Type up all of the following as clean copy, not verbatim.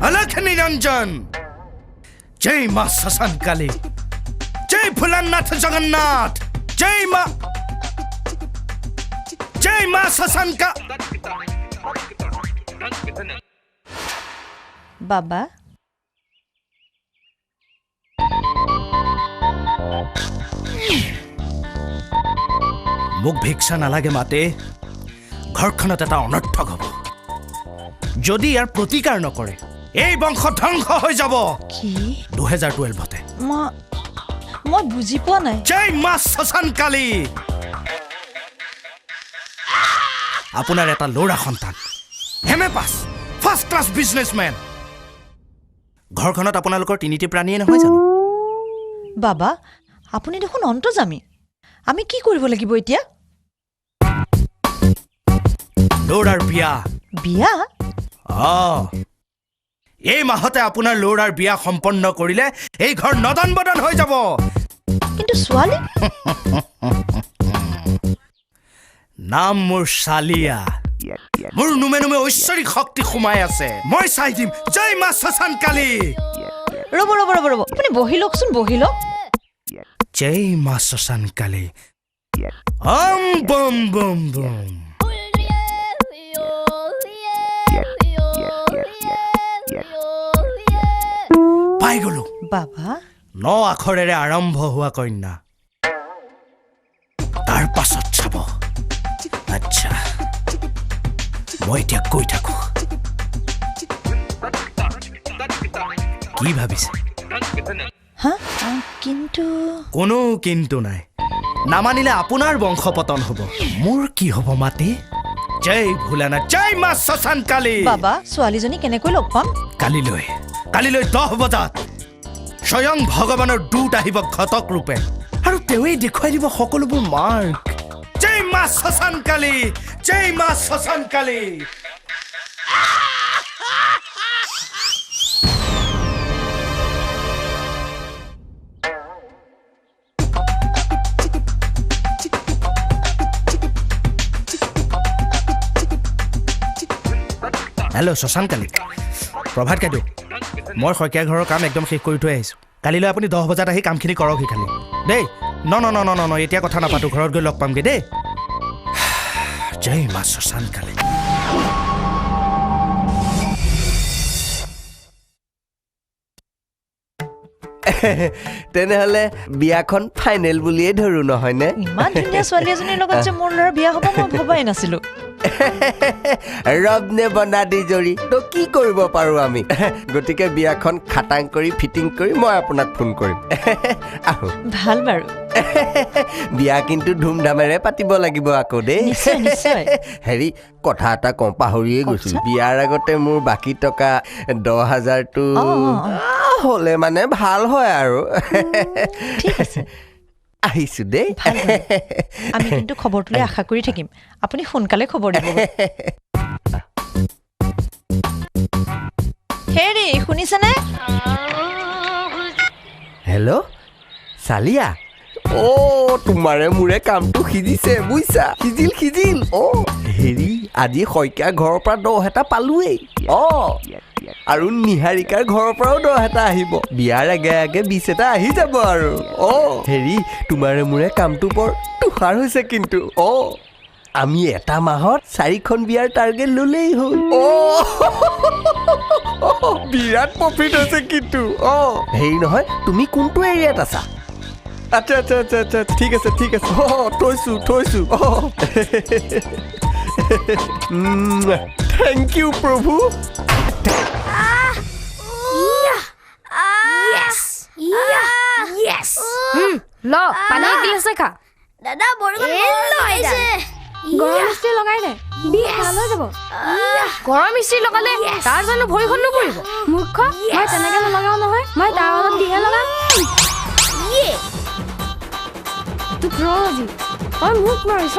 অলখ নিৰঞ্জন। জয় মা শ্মশান কালী, জয় ভোলানাথ জগন্নাথ, জয় মা, জয় মা শ্মশান কা। বাবা, মোক ভিক্ষা নালাগে মাতে, ঘৰখনত এটা অনৰ্থক হ'ব। যদি ইয়াৰ প্ৰতিকাৰ নকৰে এই বংশ ধ্বংস হৈ যাব। কি? 2012তে। মই বুজি পোৱা নাই। জয় মা শ্মশান কালী। আপোনাৰ এটা ল'ৰা সন্তান, M A pass, first class businessman. ঘৰখনত আপোনালোকৰ তিনিটি প্ৰাণীয়ে নহয় জানো? বাবা, আপুনি দেখোন অন্তৰ্যামী। আমি কি কৰিব লাগিব এতিয়া? ল'ৰাৰ বিয়া। বিয়া? অঁ, এই মাহতে আপোনাৰ ল'ৰাৰ বিয়া সম্পন্ন কৰিলে এই ঘৰ নদন বদন হৈ যাব। কিন্তু ছোৱালী? নাম মোৰ চালিয়া। মোৰ নোমে নোমে ঐশ্বৰিক শক্তি সোমাই আছে, মই চাই দিম। জয় মা শ্মশান কালী। ৰ'ব ৰ'ব ৰ'ব ৰ'ব, আপুনি বহি লওকচোন, বহি লওক। জয় মা শ্মশান কালী। অম বম বম বম। পাই গলো বাবা। ন আখৰেৰে আৰম্ভ হোৱা কন্যা, তাৰ পাছত চাব। আচ্ছা, মই এতিয়া কৈ থাকো। কি ভাবিছে? হা, কিন্তু কোনো কিন্তু নাই। নামানিলে আপোনাৰ বংশ পতন হ'ব, মোৰ কি হ'ব মাতে? জয় ভোলানাথ, জয় মা শ্মশান কালী। বাবা, ছোৱালীজনী কেনেকৈ লগ পাম? কালিলৈ, কালিলৈ 10 বজাত স্বয়ং ভগৱানৰ দূত আহিব ঘটক ৰূপে, আৰু তেওঁৱেই দেখুৱাই দিব সকলোবোৰ মাৰ্গ। জয় মা শ্মশান কালী, জয় মা শ্মশান কালী। হেল্ল' শ্মশান কালী, প্ৰভাত কাইদেউ, মই শইকীয়া ঘৰৰ কাম একদম শেষ কৰি থৈ আহিছোঁ। কালিলৈ আপুনি 10 বজাত আহি কামখিনি কৰকহি খালি দেই। ন ন ন ন ন ন, এতিয়া কথা নাপাতোঁ, ঘৰত গৈ লগ পামগৈ দেই। জয় মা শ্মশান কালী। তেনেহ'লে বিয়াখন ফাইনেল বুলিয়েই ধৰো নহয়নে? ইমান ধুনীয়া ছোৱালী এজনীৰ লগত যে মোৰ ল'ৰা বিয়া হ'ব মই ভবাই নাছিলোঁ। ৰব নে বনা দি জৰি তো কি কৰিব পাৰোঁ আমি। গতিকে বিয়াখন খাটাং কৰি ফিটিং কৰি মই আপোনাক ফোন কৰিম। আহো। ভাল বাৰু। বিয়া কিন্তু ধুমধামেৰে পাতিব লাগিব আকৌ দেই। হেৰি, কথা এটা কওঁ, পাহৰিয়ে গৈছোঁ। বিয়াৰ আগতে মোৰ বাকী টকা 10,000টো হ'লে মানে ভাল হয় আৰু। ঠিক আছে, আহিছোঁ দেই। আমি কিন্তু খবৰটোলৈ আশা কৰি থাকিম, আপুনি সোনকালে খবৰ দিব। হেৰি, শুনিছেনে? হেল্ল' চালিয়া, অ' তোমাৰে মোৰে কামটো সিজিছে বুজিছা। সিজিল সিজিল। অ' হেৰি, আজি শইকীয়া ঘৰৰ পৰা 10 এটা পালোৱেই। অ' আৰু নিহাৰিকাৰ ঘৰৰ পৰাও 10 এটা আহিব। বিয়াৰ আগে আগে 20 এটা আহি যাব আৰু। অ' হেৰি, তোমাৰে মোৰে কামটো বৰ তুষাৰ হৈছে কিন্তু। অ' আমি এটা মাহত 4খন বিয়াৰ টাৰ্গেট ল'লেই হ'ল। অ' বিৰাট প্ৰফিট হৈছে কিন্তু। অ' হেৰি নহয়, তুমি কোনটো এৰিয়াত আছা? আচ্ছা আচ্ছা আচ্ছা আচ্ছা, ঠিক আছে ঠিক আছে। অঁ, থৈছোঁ থৈছোঁ। অঁ, thank U প্ৰভু। ল, পানী এগিলাচে খা। দাদা, গৰম ইস্ত্ৰি লগাই দে, বিষ ভাল হৈ যাব। গৰম ইস্ত্ৰি লগালে তাৰ জানো ভৰিখন নপৰিব? মূৰ্খ, মই তেনেকে নলগাও নহয়, মই তাৰ অলপ দিহে লগাম। তোক ৰ আজি, তই মোক মাৰিছ।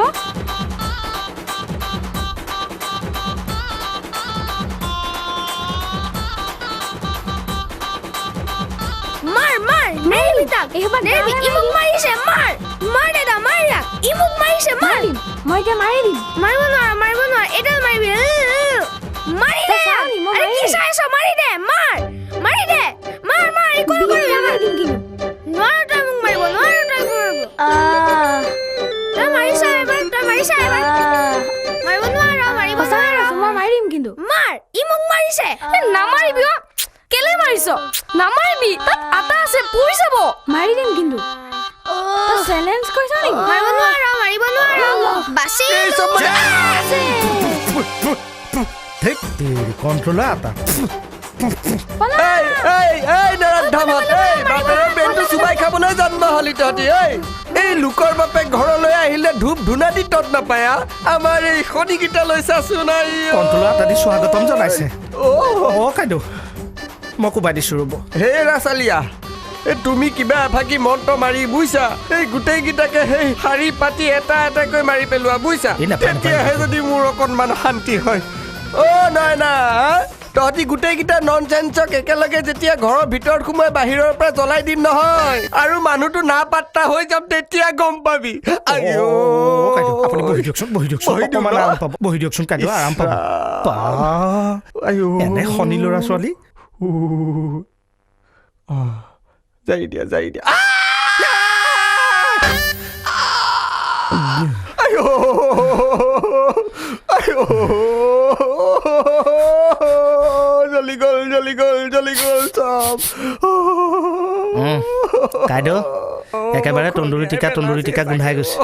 মাৰ মাৰ, নেৰিবি তাক, নেৰিবি, ই মোক মাৰিছে, মাৰ মাৰ দাদা, মাৰ ইয়াক, ই মোক মাৰিছে, মাৰ। মই এতিয়া মাৰি দিম। মাৰিব নোৱাৰ, মাৰিব নোৱাৰ, এডাল মাৰিবি। মাৰি দে, আৰে কি চাই আছ, মাৰি দে, মাৰ। মাৰিছে। নামাৰিবি অ, কেলে মাৰিছ? নামাৰিবি, তাত আটা আছে, পুৰি যাব। মাৰি দিম কিন্তু। তই চেলেঞ্জ কৰিছ নেকি? মাৰিব নোৱাৰ, মাৰিব নোৱাৰ, বাচি এই চব মানে ধেৎ তেৰি, কণ্ট্ৰলৰ আটা। এই এই এই নৰাধমত, এই বাপেৰৰ ব্ৰেইনটো চুবাই খাবলৈ জন্ম হলি তহঁতি। এই এই লোকৰ বাপেক ঘৰলৈ আহিলে ধূপ ধূনা দি তত নাপায় আ? আমাৰ এই শনিকেইটা লৈ চাচোন, আই অ। কণ্ট্ৰলৰ আটা দি স্বাগতম জনাইছে। অ। অ কাইদেউ, মই কোবাই দিছোঁ, ৰ'ব। হেৰা চালিয়া, এই তুমি কিবা এফাকি মন্ত্ৰ মাৰি বুজিছা, এই গোটেইকেইটাকে সেই শাৰী পাতি এটা এটাকৈ মাৰি পেলোৱা বুজিছা, এই নাপায়, নাপায়, তেতিয়াহে নাপায়। যদি মোৰ অকণমান শান্তি হয়। অ নাই না, তহঁতি গোটেইকেইটা নন চেঞ্চক একেলগে যেতিয়া ঘৰৰ ভিতৰত সোমাই বাহিৰৰ পৰা জ্বলাই দিম নহয়, আৰু মানুহটো না পাত্তা হৈ যাম, তেতিয়া গম পাবি। আইঅ। অ কাইদেউ, আপুনি বহি দিয়কচোন, বহি দিয়কচোন। বহি দিওঁ অকণমান ন? আৰাম পাব। বহি দিয়কচোন কাইদেউ, আৰাম পাব। বা, আইঅ। এনে শনি ল'ৰা ছোৱালী। যাই দিয়া, যাই দিয়া। আইঅ, আইঅ, জ্বলি গ'ল, জ্বলি গ'ল, জ্বলি গ'ল চব। কাইদেউ, একেবাৰে তন্দুৰী টিকা, তন্দুৰী টিকা গোন্ধাই গৈছে।